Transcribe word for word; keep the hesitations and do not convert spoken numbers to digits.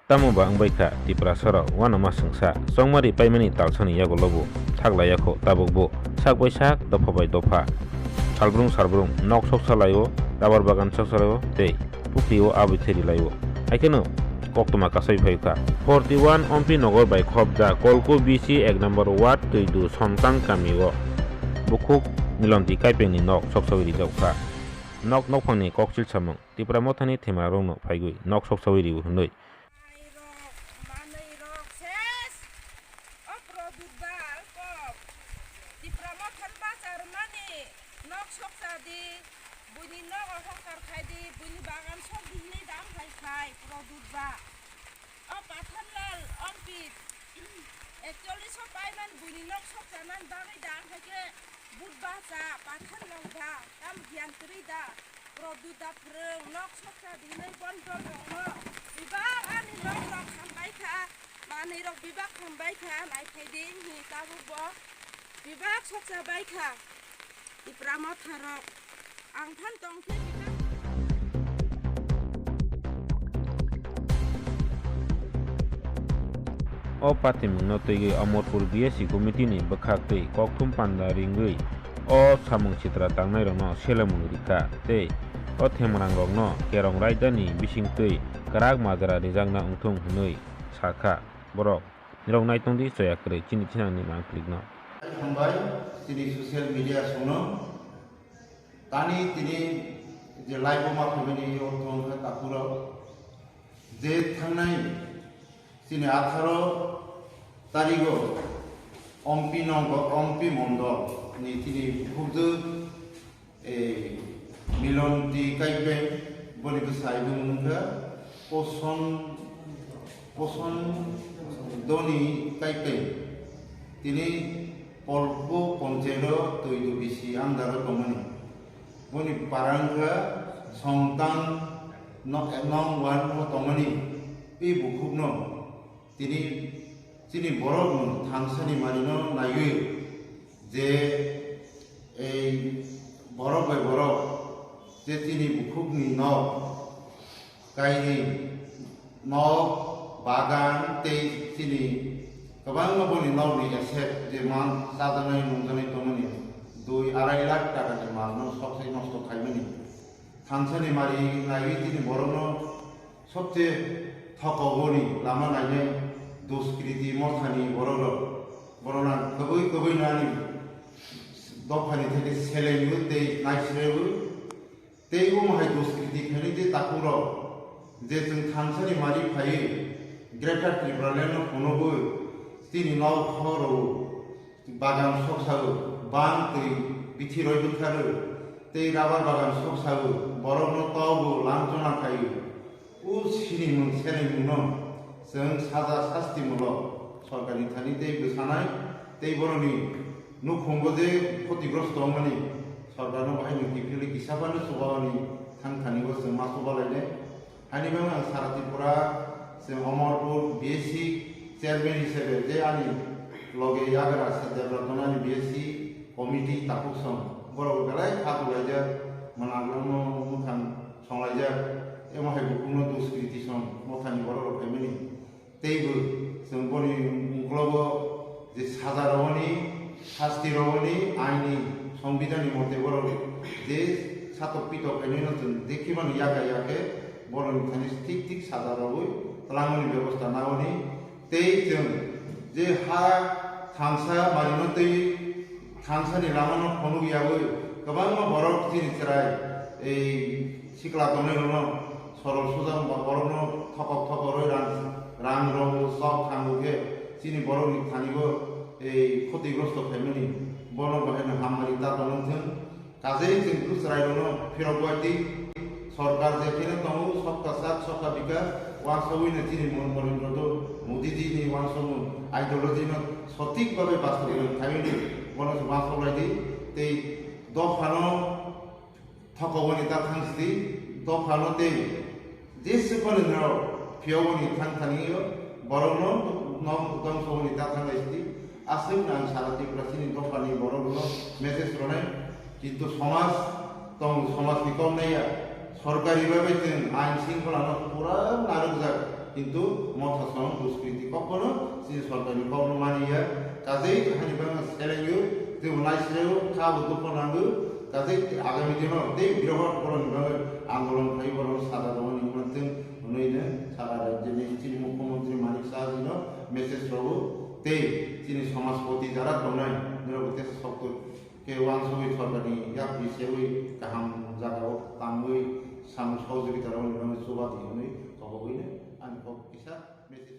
Tamo ba wngbai kha Tiprasarok uanama swngsa, chongmari paimani talsani yagulobo thaklaiya kho tabukbo sak bai sak, dopha bai dopha, salbrung salbrung nok soksa lai-o, rabar bagan soksa lai-o tei pukri-o abwi theri lai-o. Haikheno koktwma kasai phai kha. Forty one Ompi Nogor bai khopjak Kolku B C ek number ward Twidu Somtang kami-o bukhuk Milonti Kaipengni nok soksawi rijak kha. Nok nokphangni koksil samung Tipra Mothani themrarokno phaigwi nok soksawi rio hwnwi. Manwirok, manwirok ses. O Produt ba kok. Tipra Mothan bachar mani nok soksa di. Buini nogo hokar khai di. Buini bagan sok di hinwi dam khai khai Produt ba. O Pathanlal Ompi ekchollish o paiman buini nok soksa nan bagwi dam khai khe but bacha Pathanlal da tam giyan kwrwi da. Produt da phrwng nok soksa dinwi bondol rokno bebak ani nok rok hambai kha, manwi rok bebak hambai kha, naithai di hinwi tabuk bo bebak soksa bai kha. Tipra Motha rok ang phan tong khe bebak. O patimungno twiwi Amarpur B S C committee ni bwkhak twi kokthum panda ringwi o samung sitra tangnairokno selemung rikha tei o themrangrokno kerong raidani bisingtwi kwrak majra rijakna wngthung hwnwi sakha borok. Nirok naitongdi choya kwrwi chini thinangni mangplikno. Hambai chini social media songno tani tini je live o ma phaimani ortho wngkha takhurok. Je thangnai chini atharo tarigo Ompi Nogor, Ompi Mondol ni chini bukhukjwk, eh, Milonti Kaipeng, boni bwsai bumung wngkha Poson, Poson Doni Kaipeng. Tini Kolku ponchayat o Twidu B C under o tongmani. Boni para wngkha Songtang no-, nong one o tongmani. I bukhukno tini chini borokno thangsani manino naiwi je ei borok bai borok je chini bukhukni nok, kaini nok, bagan tei chini kwbangma boni nokni asset je man chajaknai nungjaknai tongmani dui arai lakh takani malno soksai nosto khaimani. Thangsani mari naiwi chini borokno sobse thokoboni lama nainai duskriti mothani borok rok. Borok rang kwbwi kwbwi nani dophani theke selengwi tei naisrengwi tei omo hai duskriti khainai tei takhuk rok je chwng thangsani mari phaiwi Greater Tipraland no phunugwi chini nok horo bagan soksago, bang twi bithi roi bwtharwi, tei rabar bagan soksago, borokno togo, lamchona khaio. O sinimung senaimungno chwng saja sasti mulo sorkarni thani tei bwsanai, tei borokni nukhungo je khotigrosto wngmani sorkarno bahai nwng kiphilwi kisa phano chubamani thang thani o chwng ma chubalainai. Haini bagwi ang Sara Tripura, chwng Amarpur B S C chairman hisabe je ani loge yagra se Debra Dona ni B S C committee takhuk song, borok belai kha tulaijak, mwnakno mwkhang songlaijak, emo hai bukhukno duskriti song mothani borok rok phaimani. Teibo chwng boni uklogo je saja rwmani, sasti rwmani, aini, songbidanni mote borok je satok pitok khainwino chwng dekhi mano, yakha yakhe borokni thani thik thik saja rwui twlangmani bebosta nangmani. Tei chwng je ha thansa marino tei thansani lamano phunuk yaui kwbangma borok chini chwrai ei sikla tongnai rokno sorol sujak ba borokno thokok thokok rwi rang, rang rw sok thang khe chini borokni thani bo ei khotigrosto khaimani bono bahai no hamari ta tongwng thwng. Kajei chwng bwswk chwrai rokno phirok bai twi sorkar je kheno tongo, sobka sath, sobka bikas, wansogwi no chini Mon-, Narendra Modi ji ni wansokmung ideology no sothik bhabe bastobayon khaimani bono se wansok lai di tei dophano thokoboni ta thang sidi, dophano tei jesa phano norok phiyogoni thang thani o borokno nok dongsoboni ta thang lai sidi. Aswk nang Sara Tripura chini dophani borokno message rwnai, kintu somaj tong, somajni kok naiya, sorkari bhabe chwng ain shringkholano pura narwkjak. Kintu motha song duskriti kokno chini sorkarni kokno mani ya. Kajei hani bang seleng yu, tei unai seleng yu, kha bo dukho nangu. Kajei agami dino tei birohot boroni bagwi andolon khai borok sada dongoni mantung unoi ne sara rajyoni chini mukhyamantri Manik Saha jino message rogo tei chini somajpoti jara tongnai nirok tei sokto ke wansugwi sorkarni yapri sewi kaham jagao tangwi samung sahojogita rogni bagwi chuba di hwnwi kobogwino ani kok kisa message.